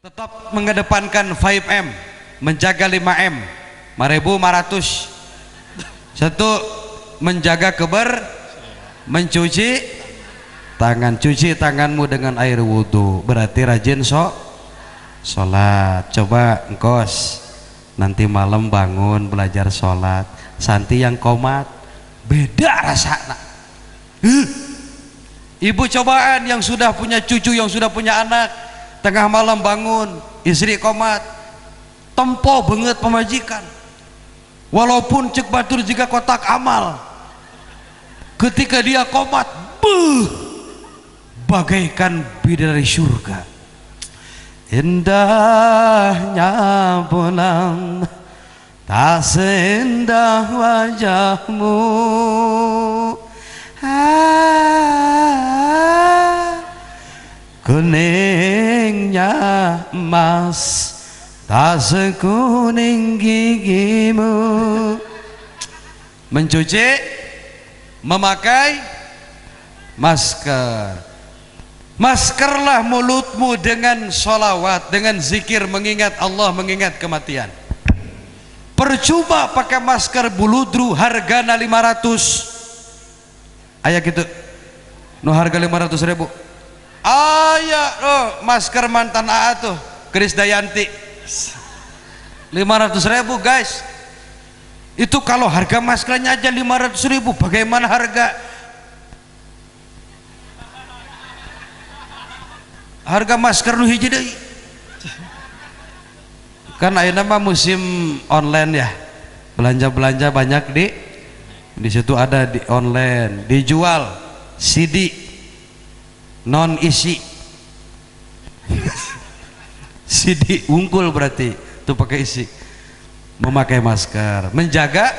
Tetap mengedepankan 5M, menjaga 5M, 5.500. Satu, menjaga mencuci tangan, cuci tanganmu dengan air wudhu, berarti rajin sholat. Coba engkos nanti malam bangun belajar sholat, Santi yang komat beda rasana. Ibu cobaan yang sudah punya cucu, yang sudah punya anak, tengah malam bangun, istri komat, tempo banget pemajikan, walaupun cek batur jika kotak amal, ketika dia komat, buh, bagaikan bidadari surga. Indahnya bulan tak seindah wajahmu, kuningnya emas tak sekuning gigimu. Mencuci, memakai masker. Maskerlah mulutmu dengan sholawat, dengan zikir, mengingat Allah, mengingat kematian. Percuma pakai masker buludru hargana 500. Aya gitu, nu harga 500.000. Aya, oh, masker mantan AA tuh, Kris Dayanti, 500.000 guys. Itu kalau harga maskernya aja 500.000, bagaimana harga masker nu hiji deui? Kan ayeuna mah musim online ya, belanja-belanja banyak di situ ada di online, dijual CD non isi. CD unggul berarti itu pakai isi. Memakai masker, menjaga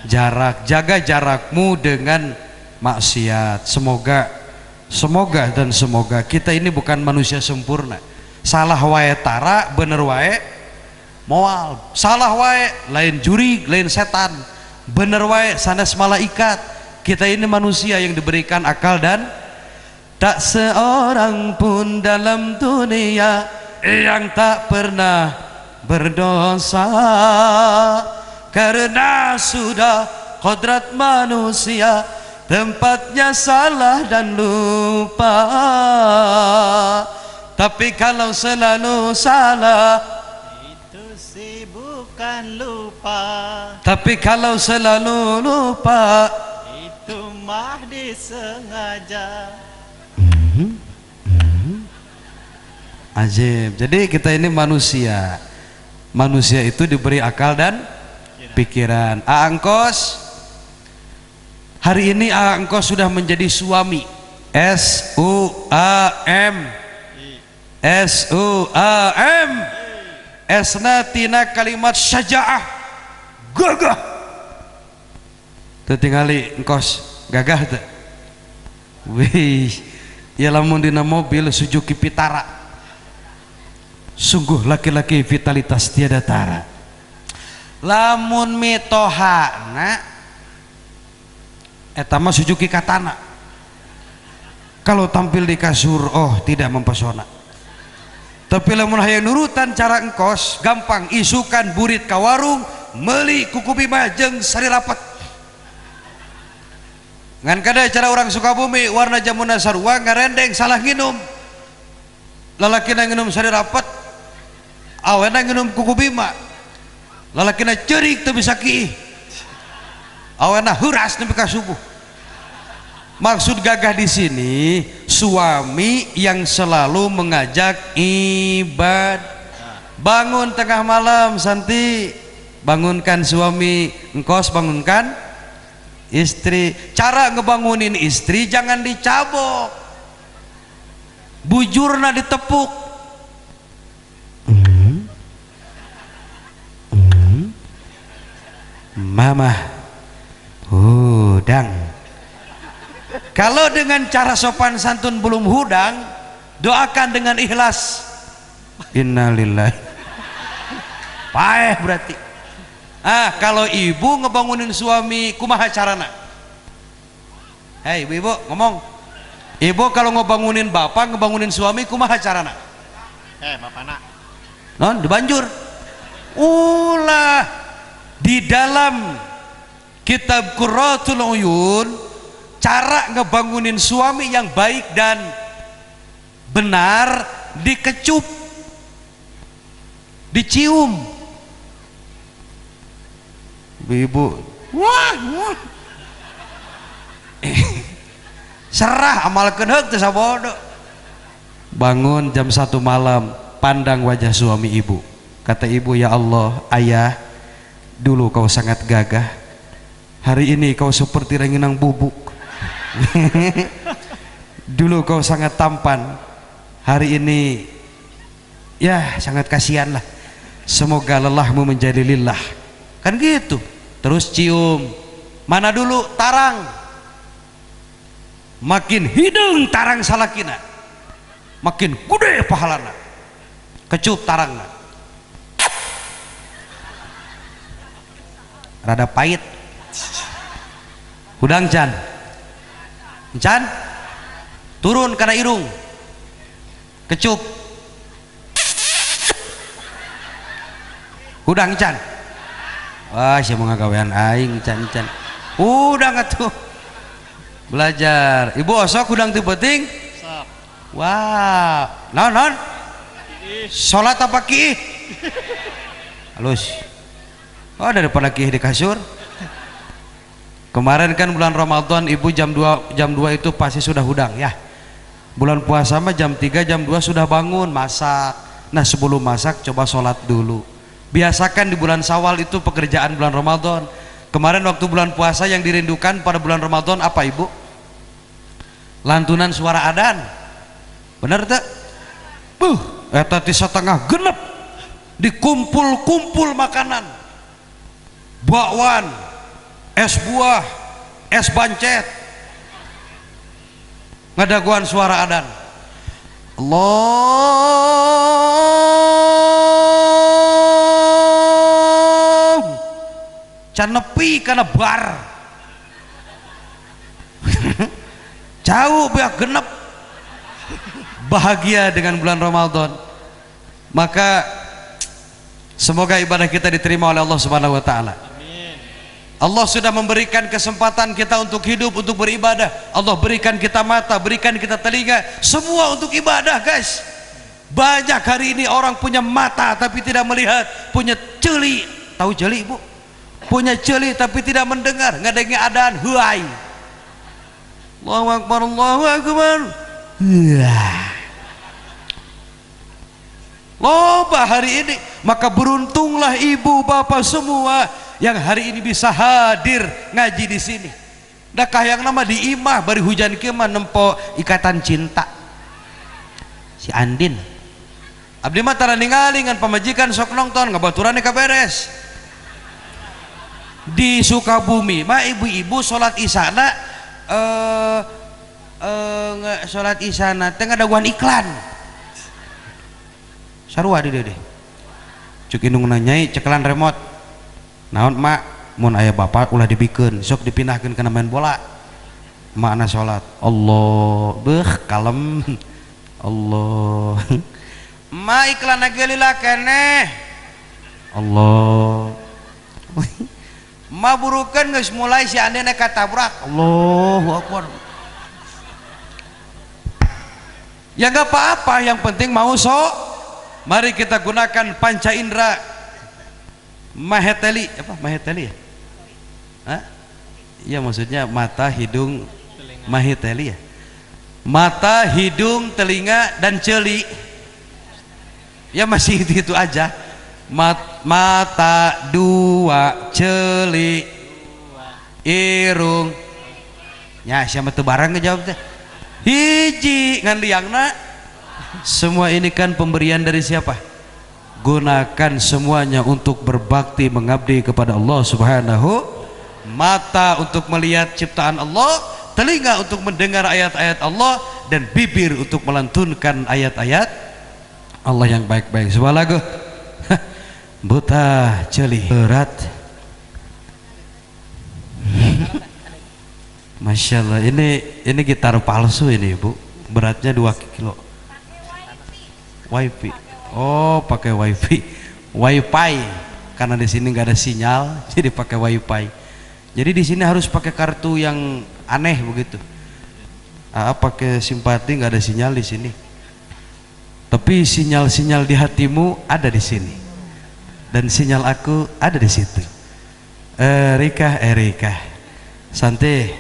jarak, jaga jarakmu dengan maksiat. Semoga, semoga dan semoga kita ini bukan manusia sempurna. Salah wae tara, bener wae moal. Salah wae lain jurig, lain setan. Bener wae sanes malaikat. Kita ini manusia yang diberikan akal dan tak seorang pun dalam dunia yang tak pernah berdosa, karena sudah kodrat manusia tempatnya salah dan lupa. Tapi kalau selalu salah itu sih bukan lupa. Tapi kalau selalu lupa itu mah disengaja. Ajib. Jadi kita ini manusia. Manusia itu diberi akal dan pikiran. Angkos, hari ini Angkos sudah menjadi suami. S U A M, S U A M. S-na tina kalimat syajaah, gagah. Teu tingali engkos gagah teu? Wih, ya lamun dina mobil Suzuki Vitara. Sungguh laki-laki vitalitas tiada tara. Lamun mitohana eta mah Suzuki Katana. Kalau tampil di kasur, oh tidak mempesona. Tapi lamun hayang nurutan cara engkos, gampang, isukan burit ka warung, meuli kuku bima jeung sari rapet. Ngan kada cara orang Sukabumi, warna jamuna sarua ngarendeng salah nginum. Lalakina nginum sari rapet, awena nginum kuku bima. Lalakina ceurik teu bisa kiih, awena heuras nepi ka subuh. Maksud gagah di sini suami yang selalu mengajak ibadah. Bangun tengah malam, Santi, bangunkan suami, engkos bangunkan istri. Cara ngebangunin istri jangan dicabok, bujurna ditepuk. Mama hudang. Kalau dengan cara sopan santun belum hudang, doakan dengan ikhlas. Innalillahi. Paeh berarti. Ah, kalau ibu ngebangunin suami, kumaha carana? Hei, ibu-ibu ngomong. Ibu kalau ngebangunin bapak, ngebangunin suami, kumaha carana? Bapak nak. Non dibanjur. Ulah di dalam kitab Qurratul Uyun cara ngebangunin suami yang baik dan benar dikecup, dicium. Ibu, wah, wah. Serah amalkeun heuk teu sabodo. Bangun jam 1 malam, pandang wajah suami ibu. Kata ibu, ya Allah, ayah, dulu kau sangat gagah, hari ini kau seperti ranginang bubuk. Dulu kau sangat tampan, hari ini ya sangat kasihan lah. Semoga lelahmu menjadi lillah. Kan gitu. Terus cium. Mana dulu? Tarang. Makin hidung tarang salakina, makin gede pahalana. Kecup tarangna. Rada pahit. Hudang can. Can turun karena irung. Kecup. Hudang can. Wah, siapa ngagawean aing can can. Hudang atuh. Belajar. Ibu osok hudang teu penting? Sok. Wah, naon naon? Salat apa kiih? Halus. Oh, daripada kiih di kasur. Kemarin kan bulan Ramadan ibu jam 2 itu pasti sudah hudang ya. Bulan puasa mah jam 3 jam 2 sudah bangun masak. Nah, sebelum masak coba sholat dulu. Biasakan di bulan Syawal itu pekerjaan bulan Ramadan. Kemarin waktu bulan puasa yang dirindukan pada bulan Ramadan apa ibu? Lantunan suara adan. Bener tak? Buh, eta ti setengah genep dikumpul-kumpul makanan. Bakwan, es buah, es bancet. Ngadaguan suara adan. Allah can nepi kana bar. Jauh beak genep. Bahagia dengan bulan Ramadan. Maka semoga ibadah kita diterima oleh Allah Subhanahu wa taala. Allah sudah memberikan kesempatan kita untuk hidup, untuk beribadah. Allah berikan kita mata, berikan kita telinga, semua untuk ibadah, guys. Banyak hari ini orang punya mata tapi tidak melihat, punya celi, tahu celi ibu? Punya celi tapi tidak mendengar, ngadenge adan huai. Allahu akbar, Allahu akbar. Loba hari ini, maka beruntunglah ibu bapak semua yang hari ini bisa hadir ngaji di sini. Dah kahayang nama di imah bari hujan kieu mah nempo ikatan cinta. Si Andin. Abdi mah tara ningali ngan pamajikan sok nonton ngabaturane kaberes. Di Sukabumi mah ibu-ibu salat isana salat isana teh ngadaguan iklan. Sarua di deh. Cuk indung nanyai cekelan remote. Naon mak, mun aya bapak ulah dibikeun, sok dipindahkeun kana main bola. Makna salat. Allah, beuh kalem. Allah. Ma iklan ge lila keneh. Allah. Ma burukeun geus mulai si andena katabrak. Allahu akbar. Ya enggak apa-apa, yang penting mau sok. Mari kita gunakan panca indera maheteli, apa maheteli ya? Hah? Iya maksudnya mata, hidung, telinga. Maheteli ya. Mata, hidung, telinga dan celi. Ya masih itu aja. Mata dua, celi, irung. Ya siapa tuh barang ngejawab teh? Hiji ngan liangna. Semua ini kan pemberian dari siapa? Gunakan semuanya untuk berbakti mengabdi kepada Allah Subhanahu. Mata untuk melihat ciptaan Allah, telinga untuk mendengar ayat-ayat Allah, dan bibir untuk melantunkan ayat-ayat Allah yang baik-baik. Sebuah lagu. Buta jeli berat. Masya Allah, ini gitar palsu ini bu, beratnya 2 kilo. YP. Oh, pakai wifi, wifi. Karena di sini nggak ada sinyal, jadi pakai wifi. Jadi di sini harus pakai kartu yang aneh begitu. Pakai simpati nggak ada sinyal di sini. Tapi sinyal-sinyal di hatimu ada di sini. Dan sinyal aku ada di situ. Erika, Erika, Santi,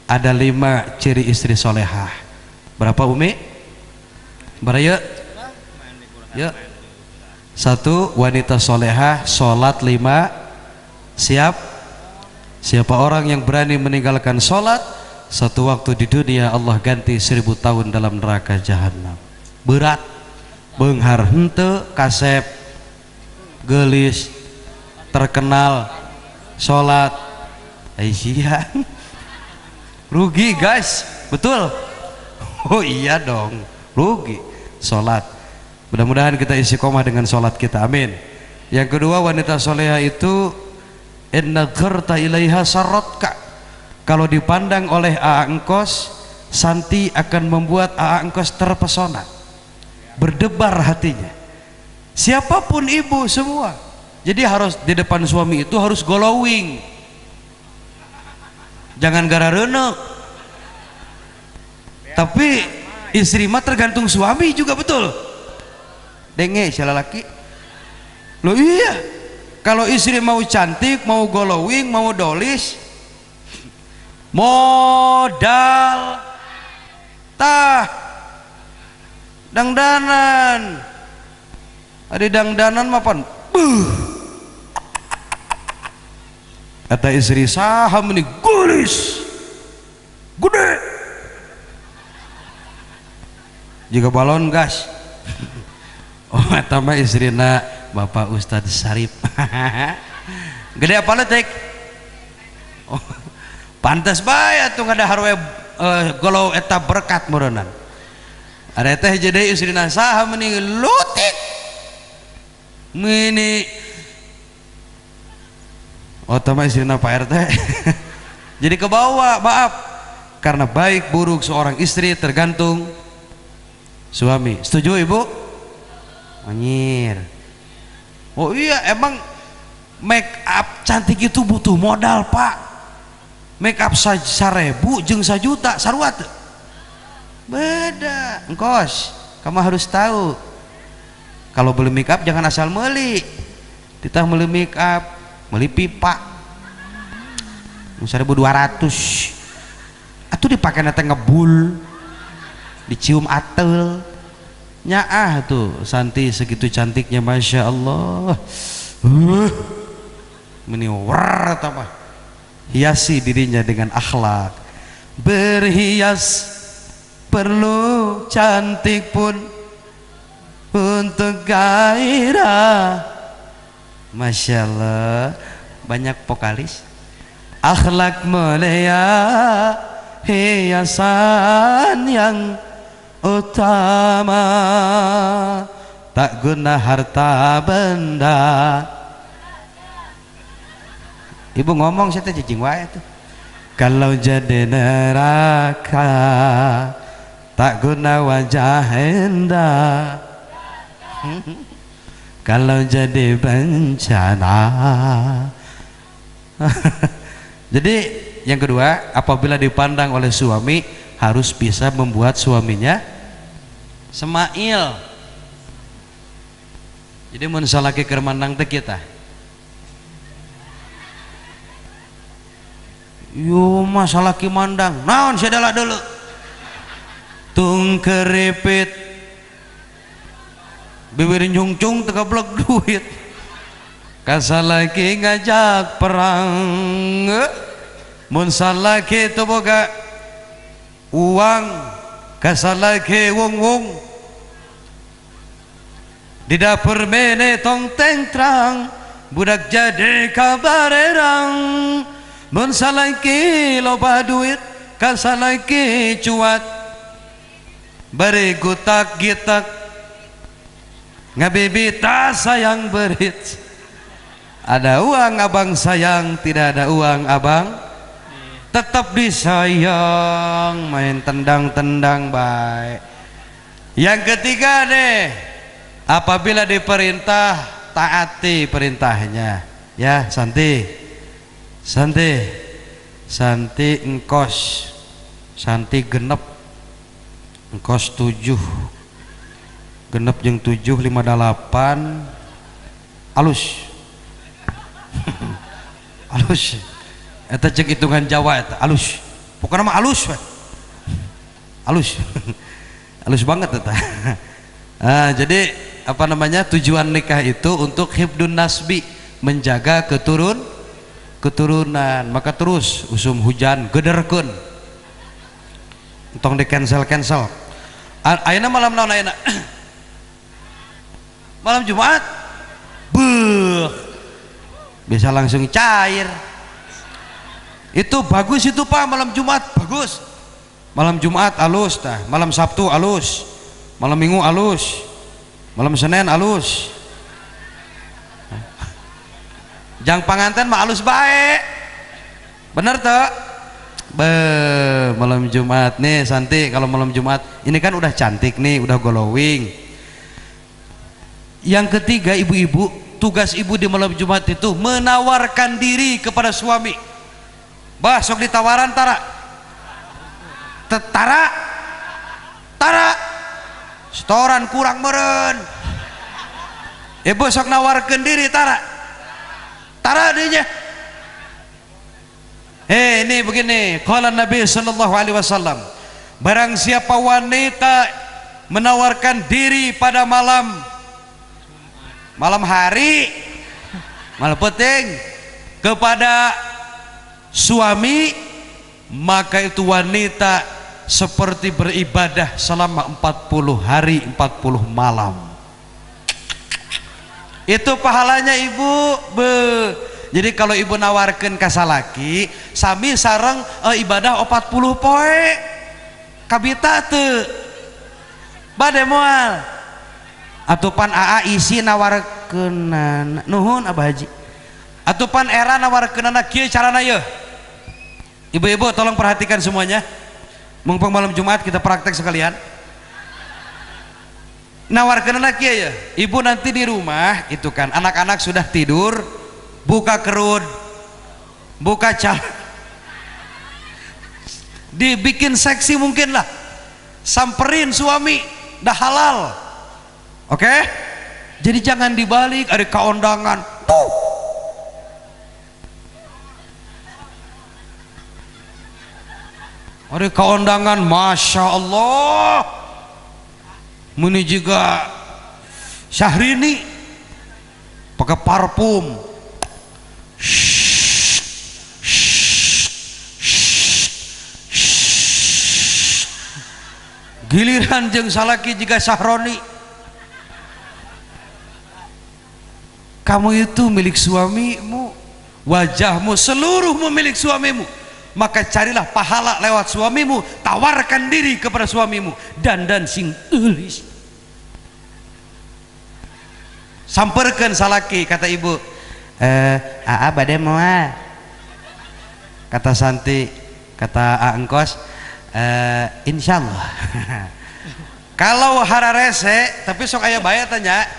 ada 5 ciri istri solehah. Berapa Umi? Berapa yuk? Yuk. 1, wanita solehah sholat 5. Siap? Siapa orang yang berani meninggalkan sholat, satu waktu di dunia Allah ganti 1000 tahun dalam neraka jahanam. Berat, benghar hente, kasep, gelis, terkenal, sholat, aisyah. Rugi guys, betul? Oh iya dong, rugi sholat. Mudah-mudahan kita istiqomah dengan sholat kita, amin. Yang kedua, wanita soleha itu inna gharta ilaiha sarratka. Kalau dipandang oleh Aa Engkos, Santi akan membuat Aa Engkos terpesona, berdebar hatinya. Siapapun ibu semua. Jadi harus di depan suami itu harus glowing. Jangan gara renek. Tapi istri mah tergantung suami juga, betul. Denge siapa laki? Loh iya. Kalau istri mau cantik, mau glowing, mau dolis, modal tah dangdanan. Ada dangdanan mapan. Kata istri saham ini gulis gede jika balon gas. Oh eta mah istrina Bapak Ustadz Sarip. Gede apa letik? Oh, pantas bae atuh ngadahar we golow eta berkat meureunnan. Ada teh jadi istrina saha meni lutik meni. Oh tama istrina Pak RT. Jadi ke bawah, maaf. Karena baik buruk seorang istri tergantung suami. Setuju ibu? Anjir. Oh iya, emang make up cantik itu butuh modal pak. Make up 1.000 jeung 1 juta sarua teu? Beda. Engkos, kamu harus tahu. Kalau beli make up jangan asal beli. Kita beli make up, beli pipa 1.200. Atuh dipake teh ngebul, dicium atel. Nyaah tuh Santi segitu cantiknya, masya Allah. Meniwar apa? Hiasi dirinya dengan akhlak. Berhias perlu cantik pun untuk gairah. Masya Allah, banyak vokalis. Akhlak mulia hiasan yang utama, tak guna harta benda. Ibu ngomong saya teh cicing wae tuh. Kalau jadi neraka tak guna wajah indah. Kalau jadi bencana. Jadi yang kedua, apabila dipandang oleh suami harus bisa membuat suaminya semail. Jadi mun salaki keur mandang teh kita, yo masalah ki mandang naon sia dulu tung keripit bibir nyungcung tegablek duit kasalaki ngajak perang. Mun salaki teu boga uang kasalaki wong-wong di dapur mene tong tengtrang budak jadi kabarerang. Mun salaki loba duit kasalaki cuat bari gutak gitak ngabibita sayang berit. Ada uang abang sayang, tidak ada uang abang tetap disayang, main tendang-tendang baik. Yang ketiga deh, Apabila diperintah, taati perintahnya. Ya, Santi. Santi. Santi engkos. Santi genep. Engkos 7. Genep jeung 7 5 8 alus. Alus. Eta cek hitungan Jawa eta alus. Pokoknya mah alus we. Alus. Alus banget eta. Nah, jadi apa namanya, tujuan nikah itu untuk hibdun nasbi, menjaga keturunan. Maka terus usum hujan gederkeun, entong di cancel. Ayeuna malam naon ayeuna? Malam Jumat. Beuh, bisa langsung cair. Itu bagus itu Pak, malam Jumat bagus. Malam Jumat alus tah, malam Sabtu alus, malam Minggu alus, malam Senin alus. Jang panganten mah alus baik. Bener tuh? Be, malam Jumat nih Santi, kalau malam Jumat ini kan udah cantik nih, udah glowing. Yang ketiga ibu-ibu, tugas ibu di malam Jumat itu menawarkan diri kepada suami. Bah, sok ditawaran tara. Tetara. Tara. Setoran kurang meren. Ibu sok nawarkan diri tara. Tara dinya. Hei, ini begini, qala Nabi sallallahu alaihi wasallam, barang siapa wanita menawarkan diri pada malam hari, malam penting kepada suami, maka itu wanita seperti beribadah selama 40 hari 40 malam. Itu pahalanya ibu. Be. Jadi kalau ibu nawarkan ka salaki, sami sareng ibadah 40 poe. Kabita teu. Bade moal. Atupan AA isi nawarkeunana. Nuhun Abah Haji. Atupan era nawarkeunana kieu carana yeuh. Ibu-ibu tolong perhatikan semuanya. Mumpung malam Jumat kita praktek sekalian. Nawarkeunana kieu ya. Ibu nanti di rumah itu kan anak-anak sudah tidur, buka kerud, buka cal, dibikin seksi mungkin lah, samperin suami, dah halal. Oke? Okay? Jadi jangan dibalik ada keondangan. Puh. Ada keondangan, masya Allah. Muni juga Syahrini pakai parfum. Giliran jeung salaki jika Syahroni, kamu itu milik suamimu, wajahmu seluruhmu milik suamimu, maka carilah pahala lewat suamimu, tawarkan diri kepada suamimu, dandan sing eulis, samperkeun salaki. Kata ibu, aa bade moal. Kata Santi, kata A engkos, insyaallah. Kalau hararese tapi sok aya bae tanya,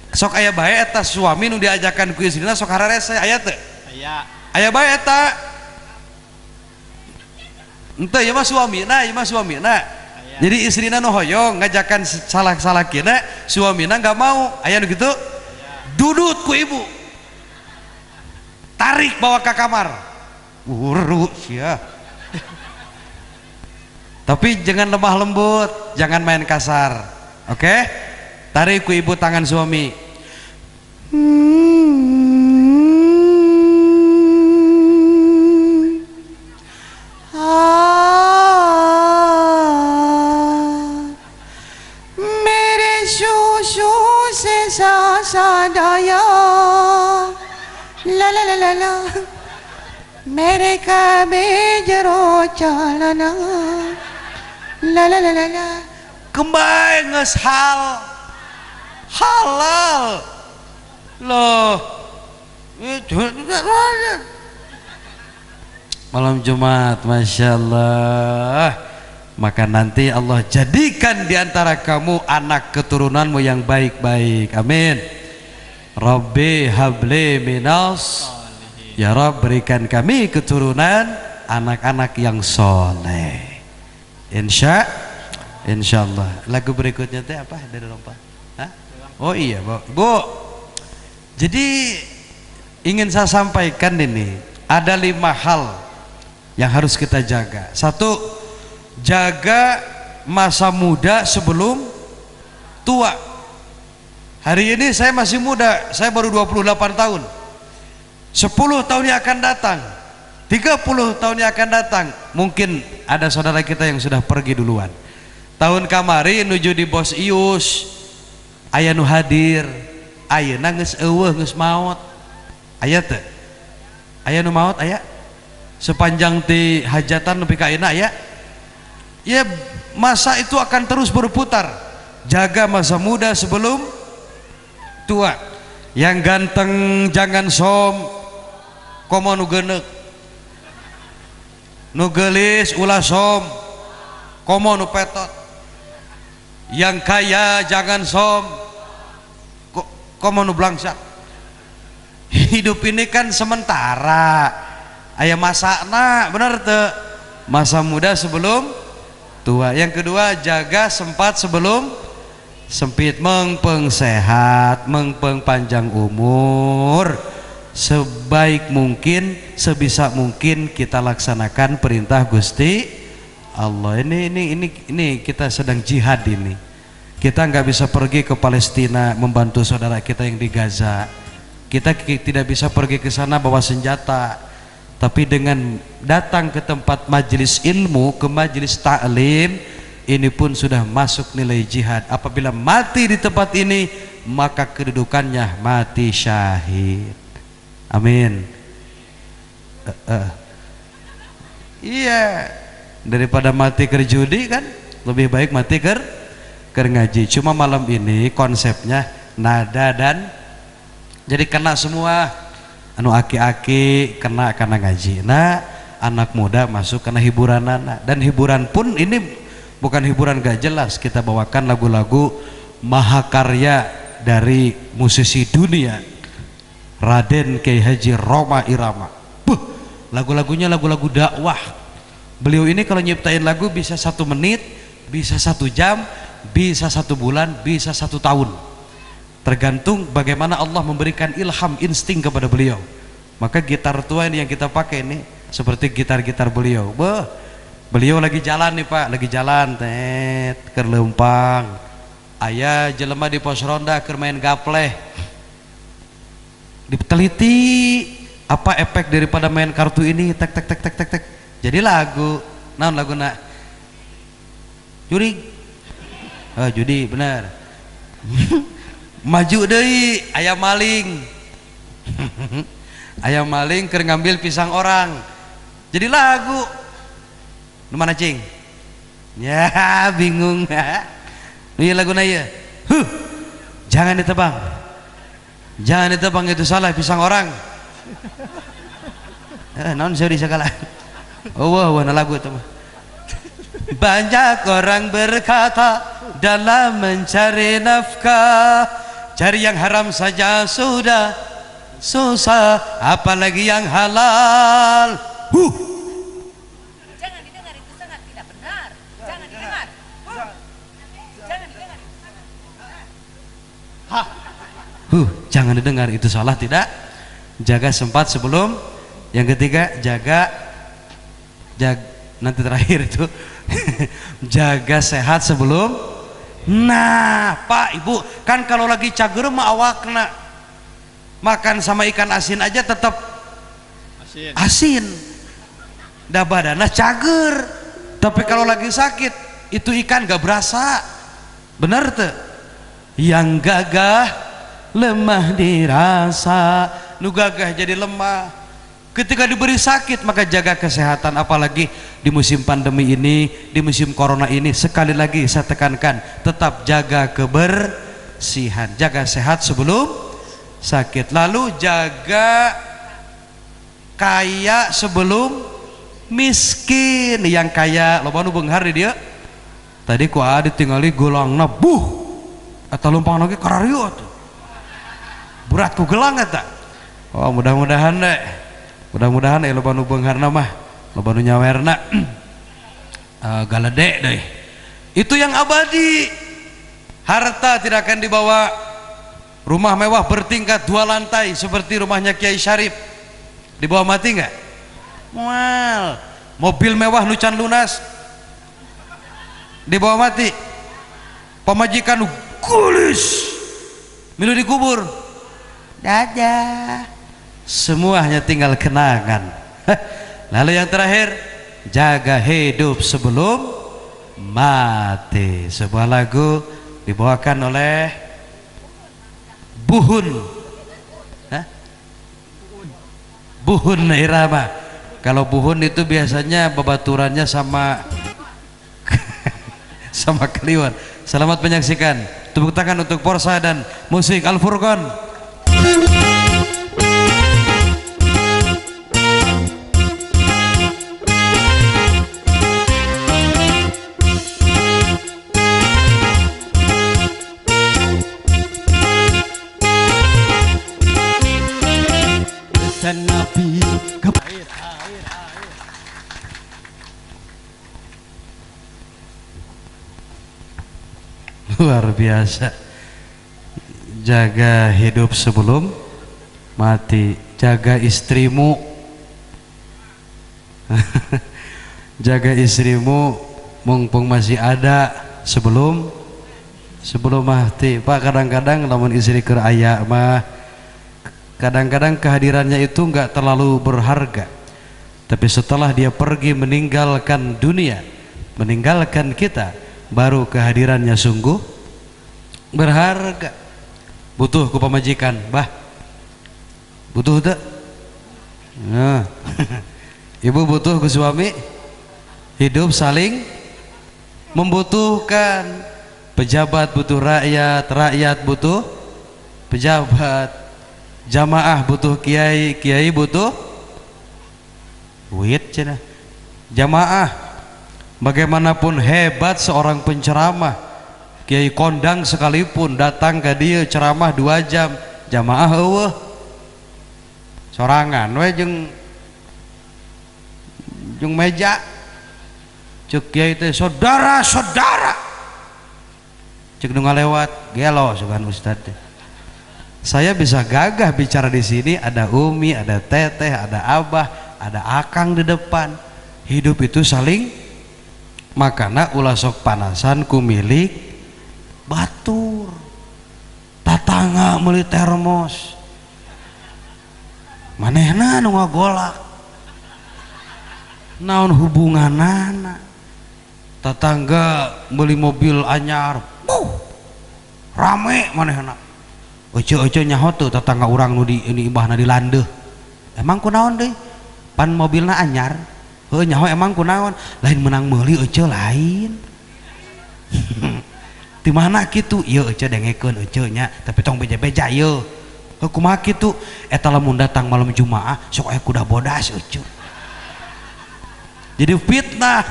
sok aya bae eta suami nu diajakan ku istrina sok hararese aya teu? Aya. Aya bae eta. Henteu ieu mah suamina, ieu mah suamina. Jadi istrina nu hoyong ngajakan salah salakina, suamina enggak mau. Aya nu kitu? Dudut ku ibu. Tarik bawa ke kamar. Uru sia. Tapi jangan lemah lembut, jangan main kasar. Oke? Okay? Tarik ku ibu tangan suami. Mere shu se sa sa daya la la la la la mere kabe jero calana la la la la la. Kembali nges hal halal loh. Malam Jumat, masya Allah. Maka nanti Allah jadikan di antara kamu anak keturunanmu yang baik-baik. Amin. Rabbi habli minas, ya Rabb, berikan kami keturunan anak-anak yang soleh. Insyaallah. Lagu berikutnya teh apa dari Rompa? Hah? Oh iya, Bu. Bu. Jadi ingin saya sampaikan ini, ada 5 hal yang harus kita jaga. 1, jaga masa muda sebelum tua. Hari ini saya masih muda, saya baru 28 tahun. 10 tahun yang akan datang, 30 tahun yang akan datang, mungkin ada saudara kita yang sudah pergi duluan. Tahun kamari nuju di Bos Ius, aya nu hadir, ayeuna geus eueuh, geus maot. Aya teu? Aya nu maot aya? Sepanjang ti hajatan nepi ka ayeuna aya? Ya, masa itu akan terus berputar. Jaga masa muda sebelum tua. Yang ganteng jangan som, komo nu geuneuk. Nu geulis ulah som, komo nu petot. Yang kaya jangan som, komo nu blangsak. Hidup ini kan sementara, aya masana, bener teu? Masa muda sebelum tua. Yang kedua, jaga sempat sebelum sempit, mengpeng sehat, mengpeng panjang umur. Sebaik mungkin, sebisa mungkin kita laksanakan perintah Gusti Allah. Ini kita sedang jihad ini. Kita nggak bisa pergi ke Palestina membantu saudara kita yang di Gaza. Kita tidak bisa pergi ke sana bawa senjata. Tapi dengan datang ke tempat majelis ilmu, ke majelis taklim, ini pun sudah masuk nilai jihad. Apabila mati di tempat ini, maka kedudukannya mati syahid. Amin. Iya, daripada mati ker judi kan, lebih baik mati ker ngaji. Cuma malam ini konsepnya nada dan jadi kena semua. Anu aki-aki kena karena ngaji. Nah, anak muda masuk karena hiburan anak. Dan hiburan pun ini bukan hiburan gak jelas. Kita bawakan lagu-lagu mahakarya dari musisi dunia, Raden Kiai Haji Rhoma Irama. Buh, lagu-lagunya lagu-lagu dakwah. Beliau ini kalau nyiptain lagu bisa 1 menit, bisa 1 jam, bisa 1 bulan, bisa 1 tahun. Tergantung bagaimana Allah memberikan ilham insting kepada beliau. Maka gitar tua ini yang kita pakai ini seperti gitar-gitar beliau. Beuh, beliau lagi jalan nih Pak, lagi jalan, tet, keur leumpang. Aya jelema di pos ronda keur main gapleh. Diteliti apa efek daripada main kartu ini, tek tek tek tek tek tek. Jadi lagu. Naon laguna? Juri. Oh, judi benar. Maju deui, aya maling. Aya maling keur ngambil pisang orang. Jadi lagu. Nu mana cing? Ya, bingung. Ieu laguna ieu. Huh. Jangan ditebang. Jangan ditebang, itu salah, pisang orang. Naon seuri segala. Oh, wah, wah, lagu itu mah. Banyak orang berkata dalam mencari nafkah, cari yang haram saja sudah susah, apalagi yang halal. Huh. Jangan didengar, itu sangat tidak benar. Jangan didengar. Huh. Jangan didengar itu sangat tidak benar. Huh, jangan didengar itu salah tidak. Jaga sempat sebelum. Yang ketiga, jaga, jaga nanti terakhir itu jaga sehat sebelum. Nah, Pak, Ibu, kan kalau lagi cager mah awakna makan sama ikan asin aja tetap asin. Asin. Dah badannya cager. Tapi kalau lagi sakit itu ikan gak berasa. Bener tuh? Yang gagah lemah dirasa, nu gagah jadi lemah. Ketika diberi sakit maka jaga kesehatan, apalagi di musim pandemi ini, di musim corona ini. Sekali lagi saya tekankan, tetap jaga kebersihan, jaga sehat sebelum sakit. Lalu jaga kaya sebelum miskin. Yang kaya loba nu beunghar di dieu. Tadi ku aa ditingali geulangna buh eta lumpang lagi kararieu atuh. Berat ku gelang eta. Oh, mudah-mudahan deh. Mudah-mudahan loba nu beungharna mah, loba nu nyawerna. Galede deh. Itu yang abadi. Harta tidak akan dibawa. Rumah mewah bertingkat 2 lantai seperti rumahnya Kiai Syarif, dibawa mati enggak? Mual. Mobil mewah nu can lunas, dibawa mati. Pamajikan gulis milu dikubur. Dadah. Semuanya tinggal kenangan. Lalu yang terakhir, jaga hidup sebelum mati. Sebuah lagu dibawakan oleh Buhun. Hah? Buhun Irama. Kalau buhun itu biasanya babaturannya sama sama kliwon. Selamat menyaksikan. Tepuk tangan untuk Porsa dan musik Al Furqon. Nabi luar biasa. Jaga hidup sebelum mati, jaga istrimu. Jaga istrimu mumpung masih ada sebelum mati. Pak, kadang-kadang lamun istri keur aya mah kadang-kadang kehadirannya itu enggak terlalu berharga. Tapi setelah dia pergi meninggalkan dunia, meninggalkan kita, baru kehadirannya sungguh berharga. Butuh ku pamajikan, bah. Butuh tak? Nah. Ibu butuh ku suami. Hidup saling membutuhkan. Pejabat butuh rakyat, rakyat butuh pejabat. Jamaah butuh kiai, kiai butuh duit cenah. Jamaah bagaimanapun hebat seorang penceramah, kiai kondang sekalipun datang ke dia ceramah 2 jam, jamaah eueuh sorangan we jeung meja. Ceuk kiai teh saudara-saudara, ceuk nu ngalewat gelo sugan ustad teh. Saya bisa gagah bicara di sini, ada umi, ada teteh, ada abah, ada akang di depan. Hidup itu saling. Makana ulah sok panasan ku milik batur. Tatangga meuli termos. Manehna nu ngagolak. Naon hubunganana? Tatangga meuli mobil anyar. Rame manehna. Ece-ece nyaho tuh tetangga urang nu di ini ibahna di landeuh. Emang kunaon deui? Pan mobilna anyar. Heuh nyaho emang kunaon? Lain menang meuli ece lain. Di mana kitu? Ieu ece dengekeun ece nya, tapi tong beja-beja ieu. Heuh kumaha kitu? Eta lamun datang malam Jumaah sok aya kuda bodas ece. Jadi fitnah.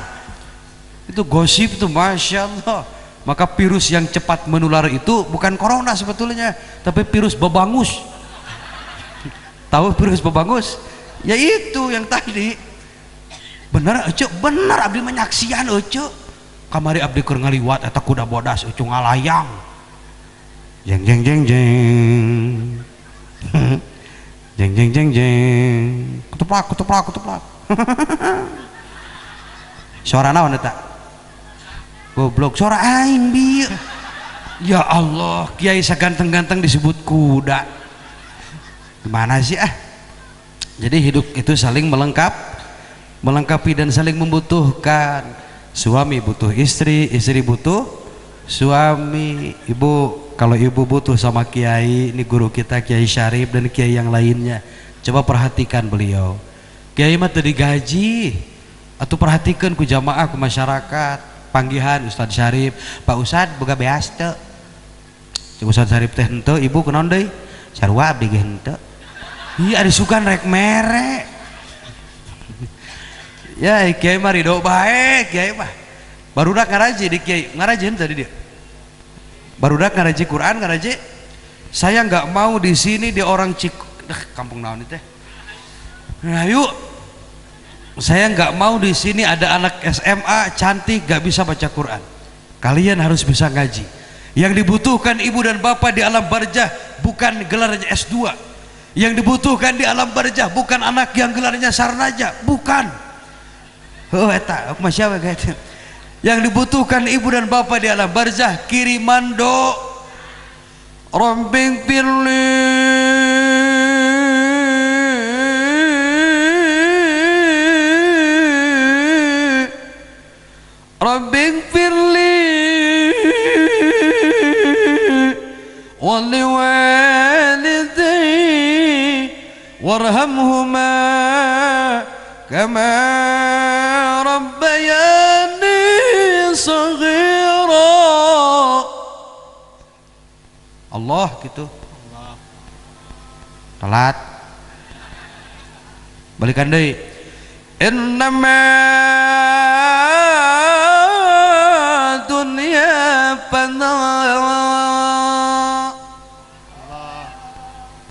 Itu gosip tuh, Masya Allah. Maka virus yang cepat menular itu bukan corona sebetulnya, tapi virus bebangus. Tahu virus bebangus? Ya itu yang tadi. Bener ece, bener abdi menyaksian ece. Kamari abdi keur ngaliwat eta kuda bodas ece ngalayang. Jeng jeng jeng jeng. Jeng jeng jeng jeng. Ketuplak ketuplak ketuplak. Suara naon eta? Goblok, suara aing bieu. Ya Allah, kiai saganteng-ganteng disebut kuda. Gimana sih ah? Jadi hidup itu saling melengkapi dan saling membutuhkan. Suami butuh istri, istri butuh suami. Ibu, kalau ibu butuh sama kiai, ini guru kita Kiai Syarif dan kiai yang lainnya. Coba perhatikan beliau. Kiai mah teu digaji. Atau perhatikan ku jamaah, ku masyarakat. Panggihan Ustadz Syarif, Pak Ustadz boga beas teu? Cek Ustadz Syarif teh henteu, ibu kunaon deui? Sarua abdi ge henteu. Ih ari sugan rek mere. Ya kiai mah ridho baik kiai mah. Barudak ngaraji di kiai, ngarajin tadi dia. Barudak ngaraji Quran, ngaraji. Saya nggak mau di sini di orang Cik, kampung naon itu. Nah, yuk. Saya nggak mau di sini ada anak SMA cantik nggak bisa baca Quran. Kalian harus bisa ngaji. Yang dibutuhkan ibu dan bapak di alam barzah bukan gelarnya S2. Yang dibutuhkan di alam barzah bukan anak yang gelarnya sarnaja, bukan. Oh eta, aku masih apa gitu. Yang dibutuhkan ibu dan bapak di alam barzah kiriman do romping pilih Rabbing firli wali walidai warhamhuma kama rabbayani saghira. Allah gitu. Allah. Telat. Balikan deui. Innama dunya fana.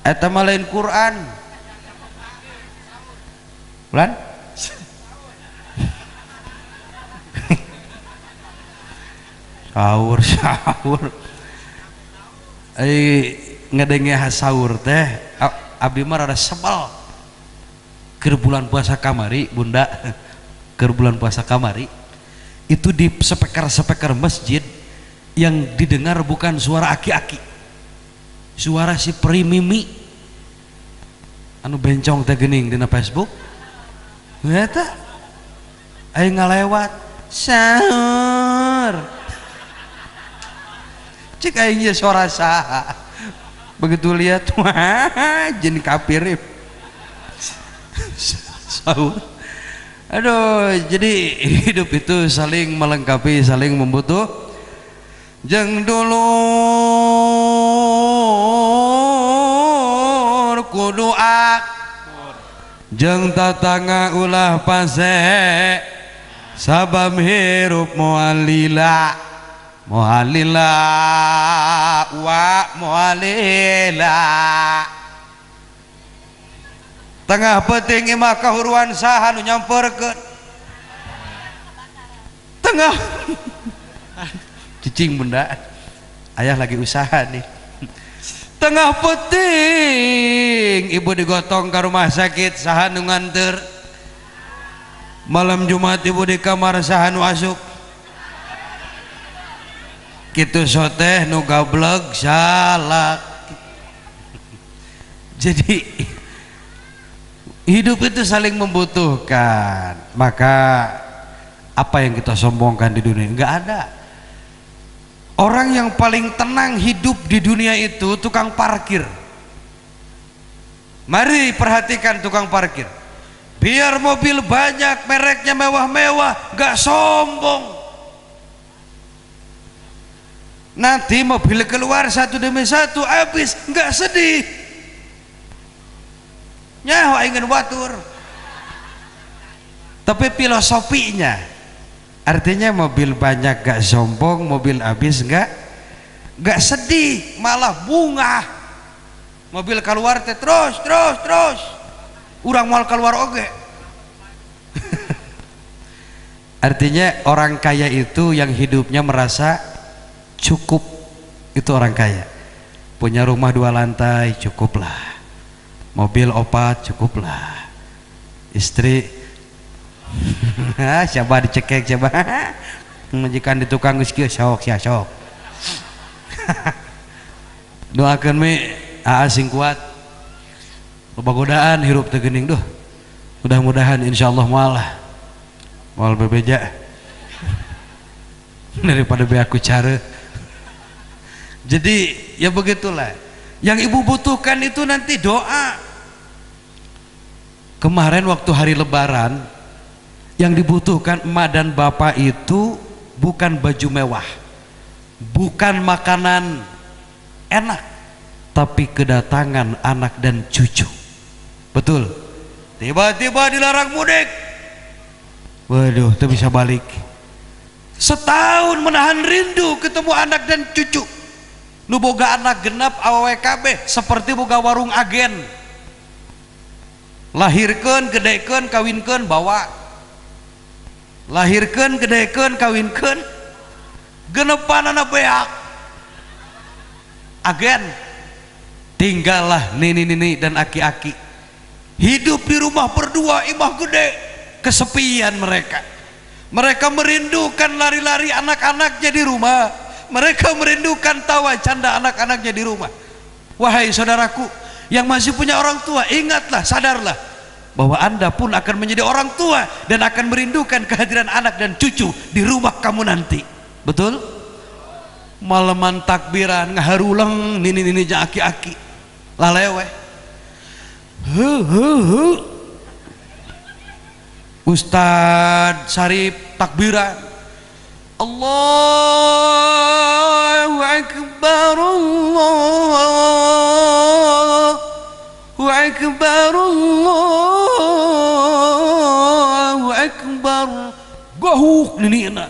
Eta mah lain Quran. Bulan? Sahur sahur. Ai ngedenge sahur teh abdi mah rada sebel. Keur bulan puasa kamari bunda, keur bulan puasa kamari itu di sepeker-sepeker masjid yang didengar bukan suara aki-aki, suara si primimi anu bencong teh geuning dina Facebook eta aing ngalewat sahur cek aing ye suara saha, begitu lihat wah jin kafir sahur. Aduh, jadi hidup itu saling melengkapi, saling membutuh. Jeng dulur kudu akur, jeng tatangga ulah pase, sabab hirup moalila, moalila wa moalila. Tengah penting imah kahuruan saha nu nyamperkeun. Tengah cicing bunda, ayah lagi usaha nih. Tengah penting ibu digotong ke rumah sakit saha nu nganter. Malam Jumat ibu di kamar saha nu asup. Kitu soteh nu gableg salah. Jadi hidup itu saling membutuhkan. Maka apa yang kita sombongkan di dunia? Enggak ada. Orang yang paling tenang hidup di dunia itu tukang parkir. Mari perhatikan tukang parkir. Biar mobil banyak, mereknya mewah-mewah, enggak sombong. Nanti mobil keluar satu demi satu, habis, enggak sedih. Nyawa ingin batur. Tapi filosofinya artinya mobil banyak gak sombong, mobil habis gak sedih, malah bunga. Mobil keluar teh terus terus terus, urang moal keluar oge. Artinya orang kaya itu yang hidupnya merasa cukup, itu orang kaya. Punya rumah 2 lantai cukuplah, mobil 4 cukuplah, istri siapa dicekek siapa majikan di tukang geus kieu sok sia sok. Doakeun mi aa sing kuat, loba godaan hirup teh geuning duh. Mudah-mudahan insyaallah moal lah, moal bebeja daripada be aku cara. Jadi ya begitulah. Yang ibu butuhkan itu nanti doa. Kemarin waktu hari lebaran, yang dibutuhkan emak dan bapak itu bukan baju mewah, bukan makanan enak, tapi kedatangan anak dan cucu. Betul. Tiba-tiba dilarang mudik. Waduh, teu bisa balik. Setahun menahan rindu ketemu anak dan cucu. Nu boga anak genap awewe kabeh seperti boga warung agen. Lahirkeun, gedekeun, kawinkeun, bawa. Lahirkeun, gedekeun, kawinkeun, genepanana beak. Agen. Tinggallah nini-nini dan aki-aki. Hidup di rumah berdua, imah gede, kesepian mereka. Mereka merindukan lari-lari anak-anaknya di rumah. Mereka merindukan tawa canda anak-anaknya di rumah. Wahai saudaraku yang masih punya orang tua, ingatlah, sadarlah bahwa Anda pun akan menjadi orang tua dan akan merindukan kehadiran anak dan cucu di rumah kamu nanti. Betul? Malaman takbiran ngaharuleng nini-nini jeung aki-aki. Laleweh. Hu hu hu. Ustad Sarip takbiran. Allahu Akbar, Allahu Akbar, Allahu Akbar. Gahuk ninina.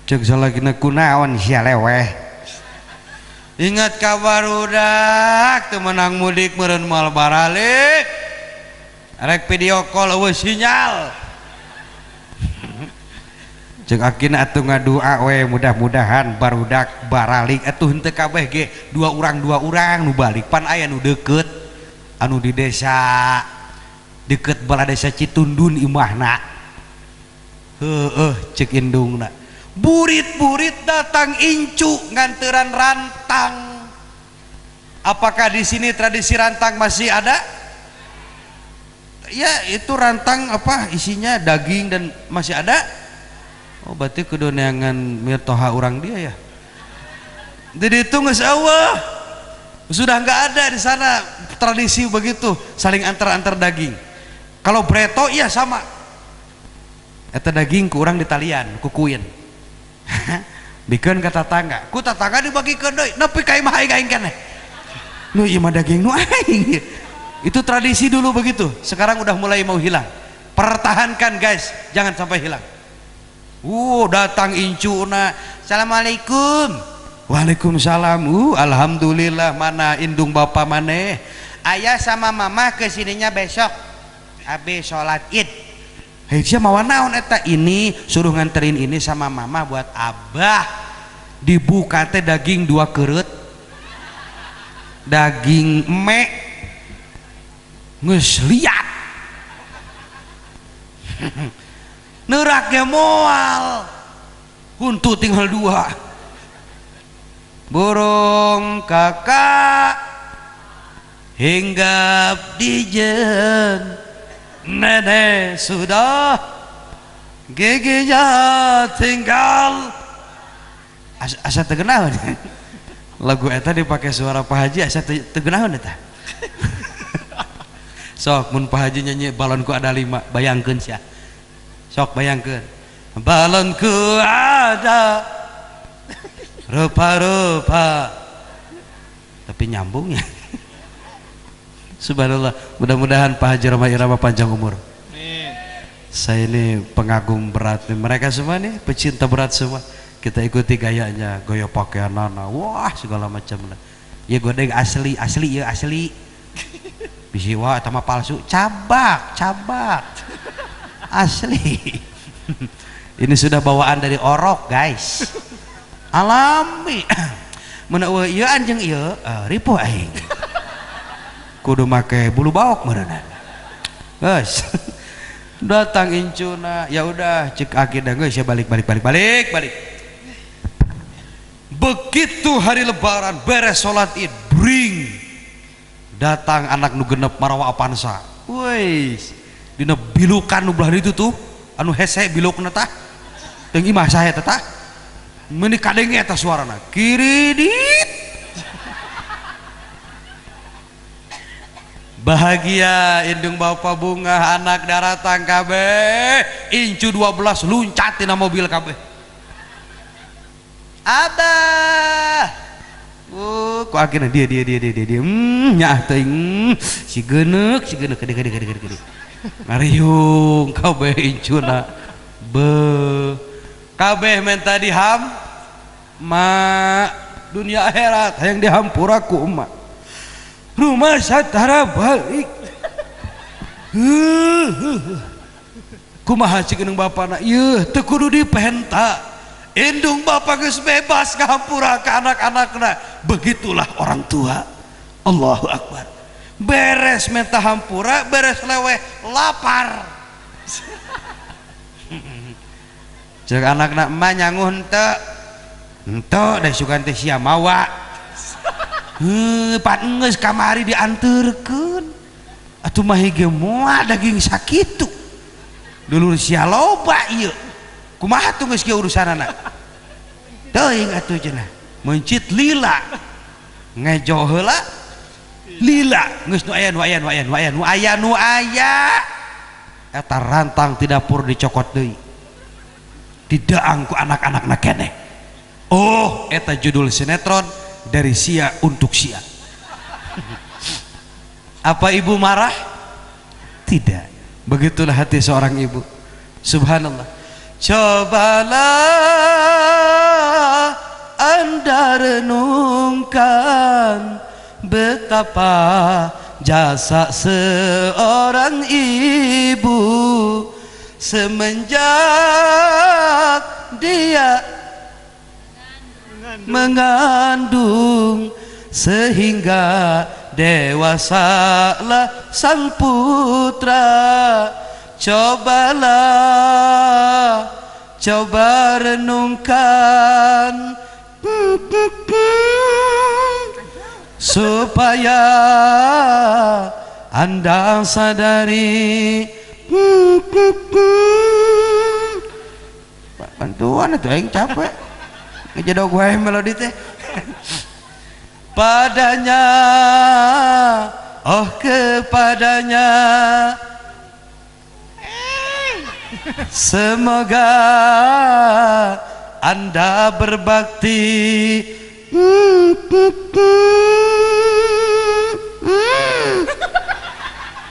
Cek salakina kunaon sia leweh. Ingat kabar udak teu meunang mudik meureun moal baralik. Rek video call eueuh sinyal. Cek akina atuh ngadua we mudah-mudahan barudak baralik atuh henteu kabeh ge dua urang nu balik pan aya nu deukeut anu di desa deukeut bala desa Citundun imahna. Heueuh cek indungna. Burit-burit datang incu nganteran rantang. Apakah di sini tradisi rantang masih ada? Ya, itu rantang apa isinya daging dan masih ada? Oh, berarti kudu neangan mirtoha urang dia ya. Jadi itu geus eueuh. Sudah nggak ada di sana tradisi begitu, saling antar-antar daging. Kalau breto iya sama. Eta daging ku urang ditalian, kukuin. Bikeun ka tatangga, ku tatangga dibagikeun deui, nepi ka imah aing aing keneh. Nu ieu mah daging nu aing. Itu tradisi dulu begitu, sekarang udah mulai mau hilang. Pertahankan guys, jangan sampai hilang. Datang incuna. Assalamualaikum. Waalaikumsalam. Alhamdulillah, mana indung bapak maneh? Ayah sama mama kesininya besok habis sholat id. Hei, sia mawa naon eta? Ini suruh nganterin ini sama mama buat abah. Dibuka teh daging 2 keret, daging mek, geus liat. Neurak ge moal, huntu tinggal 2. Burung kakak hinggap di jen nenek sudah giginya tinggal. Asa teu geunaheun. Lagu eta dipakai suara Pak Haji asa teu geunaheun eta. Sok mun Pak Haji nyanyi balonku ada 5, bayangkeun sia. Sok bayangkeun. Balonku ada rupa-rupa. Tapi nyambungnya. Subhanallah, mudah-mudahan Pak Haji Rhoma Irama panjang umur. Amin. Saya ini pengagum berat nih. Mereka semua nih pecinta berat semua. Kita ikuti gayanya, gaya pakaian nana, wah segala macam lah. Ya godeng asli, asli ya asli. Bisi wah eta mah palsu, cabak, cabak. Asli. Ini sudah bawaan dari orok, guys. Alami. Mun eueuh ieu anjing ieu, ripuh aing. Kudu make bulu baok meureunna. Geus. Datang incuna, ya udah cek akidah geus ya balik balik balik balik balik. Begitu hari lebaran beres salat Id, bring. Datang anak nu genep marawa Avanza. Wis, dina bilukan nu belah ditu tuh, anu hese bilukna tah. Jeung imah saha eta tah? Meuni kadenge eta suarana. Kiri dit. Bahagia indung bapa bunga anak daratang kabeh, incu 12 luncat tina mobil kabeh. Abah. Ku akhirna dia dia dia dia dia dia. Nyaah teuing. Si geuneuk, si geuneuk gede gede gede gede gede. Ngariung kabeh incuna. Be. Kabeh menta diham ma dunia akhirat hayang dihampura ku emak. Rumah satara balik. Kumaha cik indung bapana? Yeuh, teu kudu dipenta. Indung bapak geus bebas ngahampura ka anak-anakna. Begitulah orang tua. Allahu Akbar. Beres minta hampura, beres leweh lapar. Cek anakna emak nyanguh henteu. Henteu da sugan teh sia mawa. Heuh, pan geus kamari dianteurkeun. Atuh mah hige moal daging sakitu. Dulur sia loba ieu. Kumaha tuh geus kieu urusanana? Teuing atuh cenah. Meuncit lila. Ngejo heula lila. Geus nu aya nu aya nu aya nu aya nu aya nu aya. Eta rantang ti dapur dicokot deui. Didaang ku anak-anakna keneh. Oh, eta judul sinetron dari sia untuk sia. Apa ibu marah? Tidak. Begitulah hati seorang ibu. Subhanallah. Cobalah Anda renungkan betapa jasa seorang ibu semenjak dia mengandung sehingga dewasalah sang putra. Cobalah, coba renungkan supaya Anda sadari. Bantuan itu aing capek ngejedog wae melodi teh. Padanya, oh kepadanya, semoga Anda berbakti.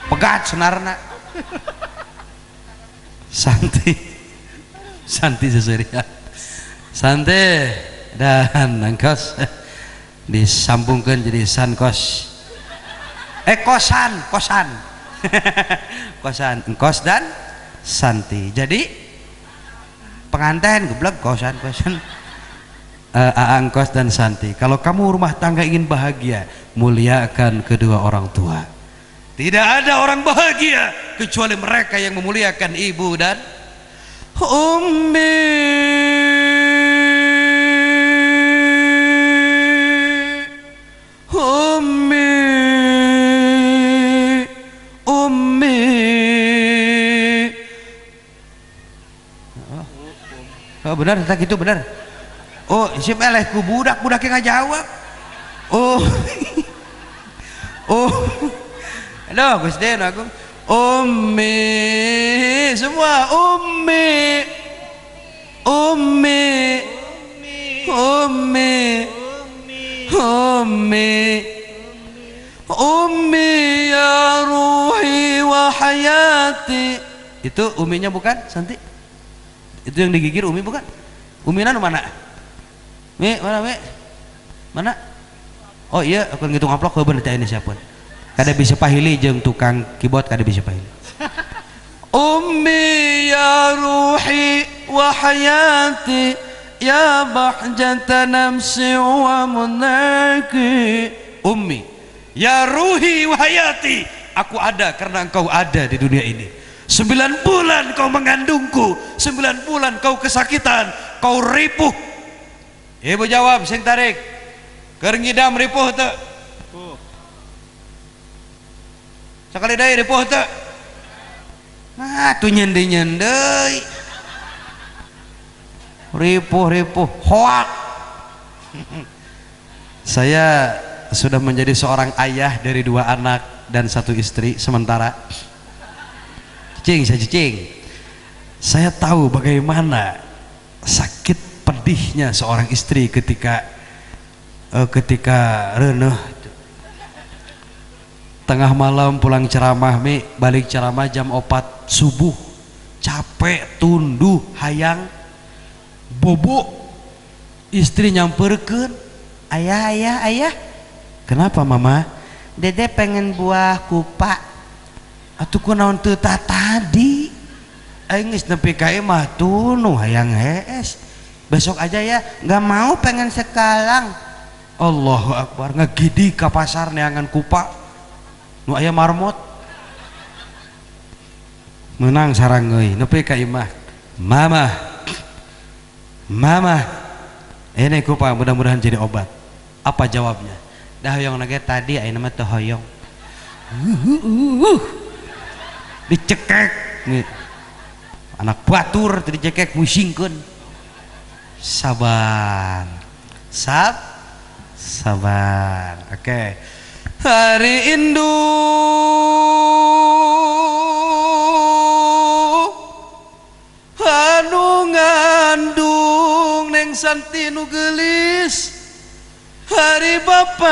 Pegat senarna. Santi, Santi seseria, Santi dan Angkos disambungkan jadi Sankos. Kosan, kosan, kosan, Engkos dan Santi. Jadi pengantin geblek kosan, kosan. Angkos dan Santi. Kalau kamu rumah tangga ingin bahagia, muliakan kedua orang tua. Tidak ada orang bahagia kecuali mereka yang memuliakan ibu dan ummi. Ummi, ummi. Oh benar, tak itu benar. Oh, sip eleh ku budak-budak yang ngajawab. Oh. Oh. Aduh, Gusti aku. Ummi, semua ummi. Ummi. Ummi. Ummi. Ummi ya ruhi wa hayati. Itu uminya bukan, Santi? Itu yang digigir umi bukan? Umina nu mana? Mi, mana mi? Mana? Oh iya, aku ngitung amplok heubeun teh ini siapun. Kada bisa pahili jeung tukang keyboard kada bisa pahili. Ummi ya ruhi wa hayati ya bahjata nafsi wa munaki. Ummi ya ruhi wa hayati, aku ada karena engkau ada di dunia ini. 9 bulan kau mengandungku, 9 bulan kau kesakitan, kau ripuh. Ibu jawab sing tarik. Keur ngidam ripuh teu? Sakali deui ripuh teu? Nah, tuh nyendi-nyendi. Ripuh-ripuh, hoak. Saya sudah menjadi seorang ayah dari 2 anak dan 1 istri sementara. Cicing, saya cicing. Saya tahu bagaimana sakit pedihnya seorang istri ketika Ketika reuneuh tengah malam pulang ceramah mi, balik ceramah jam 4 subuh, capek tunduh hayang bobo, istri nyamperkeun, ayah ayah ayah. Kenapa mama? Dede pengen buah kupa. Atuh kunaon teu tadi? Aing geus nepi ka imah tunduh hayang hees. Besok aja ya. Nggak mau, pengen sekalang. Allahu akbar, ngagidi ka pasar neangan kupa. Nu aya marmot. Menang sarangeuy nepi ka imah. Mama. Mama. Ini kupa mudah-mudahan jadi obat. Apa jawabnya? Dah hoyong nage tadi ayeuna mah teu hoyong. Dicekek nih. Anak batur teu dicekek musingkeun. Sabar. Sabar. Oke. Hari indung anu ngandung neng Santi nu geulis, hari bapak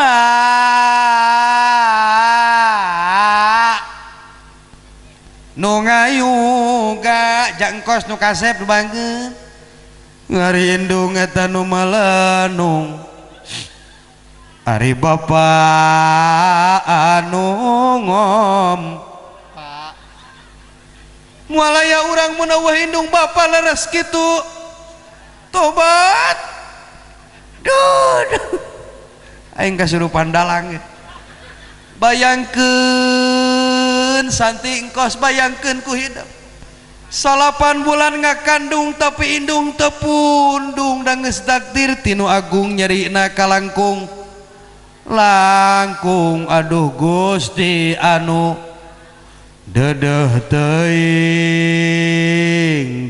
nu ngayuga jangkos nu kasep nu bangkeun, hari indung eta nu malenung, ari bapak anu ngom. Mualaya urang mun eueuh indung bapa leres kitu. Tobat. Duh, duh. Aing kasurupan dalang. Bayangkeun Santi engkos, bayangkeun ku hidup. 8 bulan ngakandung tapi indung teu pundung, da geus takdir tinu agung nyerina kalangkung. Langkung aduh Gusti anu dedeh teuing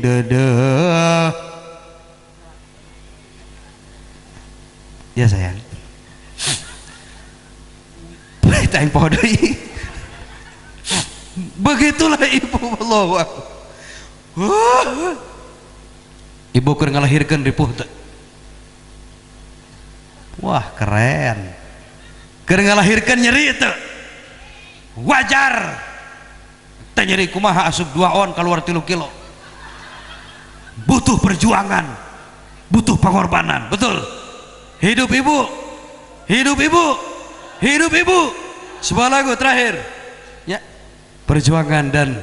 dedeh. Ya sayang. Aing poho deui. Begitulah ibu, Allahu akbar. Ibu keur ngalahirkeun ripuh teu. Wah, keren. Keur ngalahirkeun nyeri teu. Wajar. Teu nyeri kumaha asup 2 on keluar 3 kilo. Butuh perjuangan, butuh pengorbanan, betul. Hidup ibu, hidup ibu, hidup ibu. Sebuah lagu terakhir ya, perjuangan dan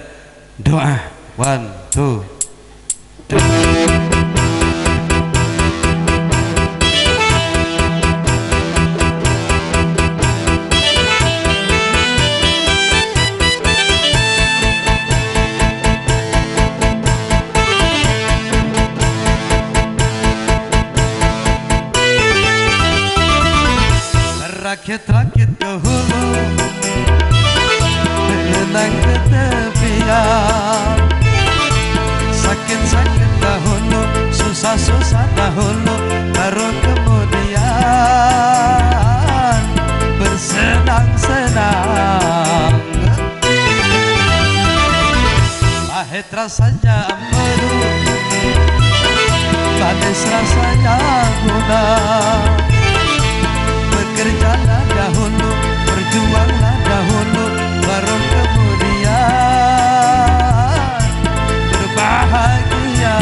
doa. 1, 2, 3. Rakit-rakit ke hulu, berenang ke tepian, sakit-sakit dahulu, susah-susah dahulu, baru kemudian bersenang-senang. Pahit rasanya empedu, manis rasanya gula. Bekerjalah dahulu, berjuanglah dahulu, baru kemudian berbahagia.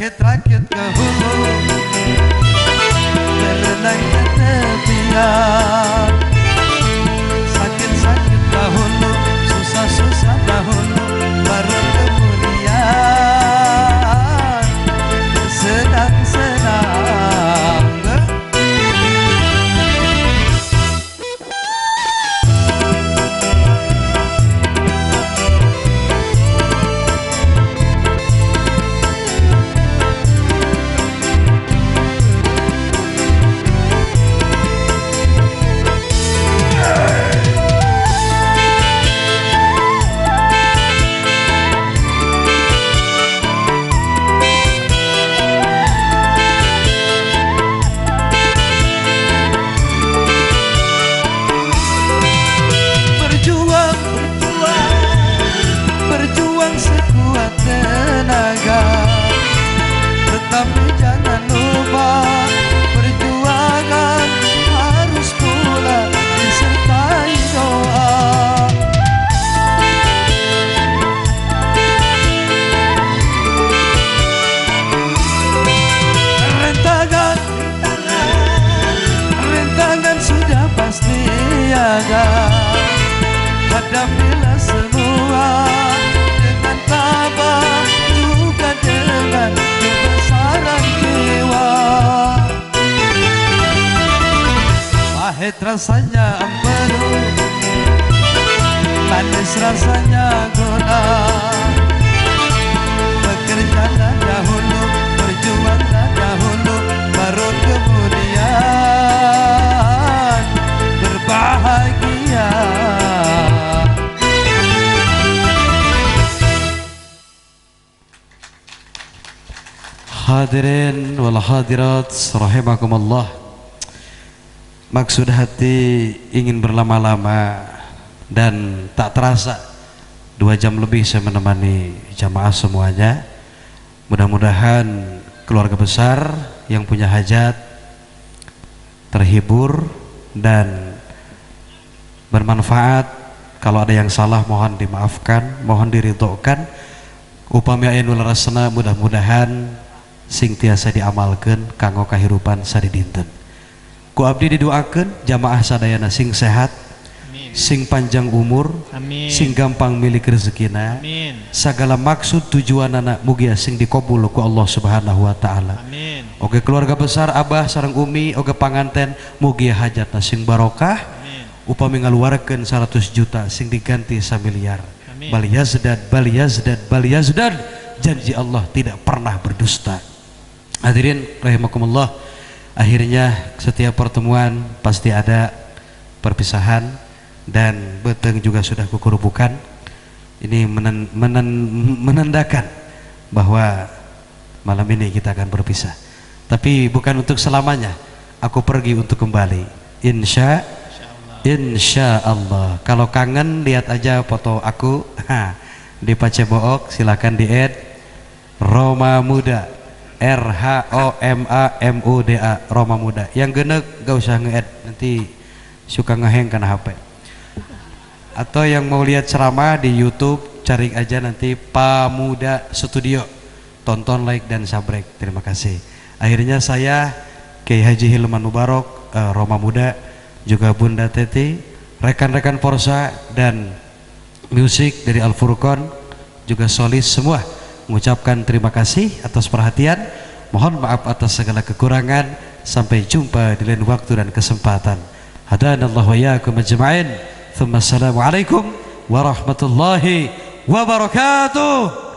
Berakit-rakit ke hulu, berenang ke tepian. Sakit-sakit dahulu, susah-susah dahulu, baru kemudian senang-senang. Berjuang sekuat tenaga, tetapi jangan lupa perjuangan harus pula disertai doa. Rintangan, rintangan sudah pasti ada, hadapilah semua dengan tabah, juga dengan kebesaran jiwa. Pahit rasanya empedu, manis rasanya gula. Bekerjalah dahulu, berjuanglah dahulu, baru kemudian berbahagia. Hadirin wal hadirat rahimakumullah. Maksud hati ingin berlama-lama dan tak terasa 2 jam lebih saya menemani jamaah semuanya. Mudah-mudahan keluarga besar yang punya hajat terhibur dan bermanfaat. Kalau ada yang salah mohon dimaafkan, mohon diridhokan. Upami aya nu leresna mudah-mudahan sing tiasa diamalkeun kanggo kahirupan sadidinten. Ku abdi didoakeun jamaah sadayana sing sehat, amin, sing panjang umur, amin, sing gampang milik rezekina, amin, sagala maksud tujuanana mugia sing dikabul ku Allah Subhanahu wa taala. Amin. Oge keluarga besar abah sareng umi, oge panganten mugia hajatna sing barokah, amin, upami ngaluarkeun 100 juta sing diganti 1 miliar. Bal yazdad, bal yazdad, bal yazdad, janji Allah tidak pernah berdusta. Hadirin rahimakumullah, akhirnya setiap pertemuan pasti ada perpisahan dan beteng juga sudah kukurubukan. Ini menandakan bahwa malam ini kita akan berpisah. Tapi bukan untuk selamanya. Aku pergi untuk kembali. Insya Allah. Kalau kangen lihat aja foto aku di Pacebook, silakan di add Roma Muda, RHOMAMUDA, Roma Muda. Yang genek gak usah nge-add, nanti suka ngeheng karena HP. Atau yang mau lihat ceramah di YouTube, cari aja nanti Pamuda Studio, tonton, like dan subscribe. Terima kasih. Akhirnya saya Kiai Haji Hilman Mubarok, Roma Muda, juga Bunda Teti, rekan-rekan Forsa dan musik dari Al Furqon, juga solis semua, mengucapkan terima kasih atas perhatian. Mohon maaf atas segala kekurangan. Sampai jumpa di lain waktu dan kesempatan. Hadanallahu wa iyyakum ajma'in. Thumma assalamualaikum warahmatullahi wabarakatuh.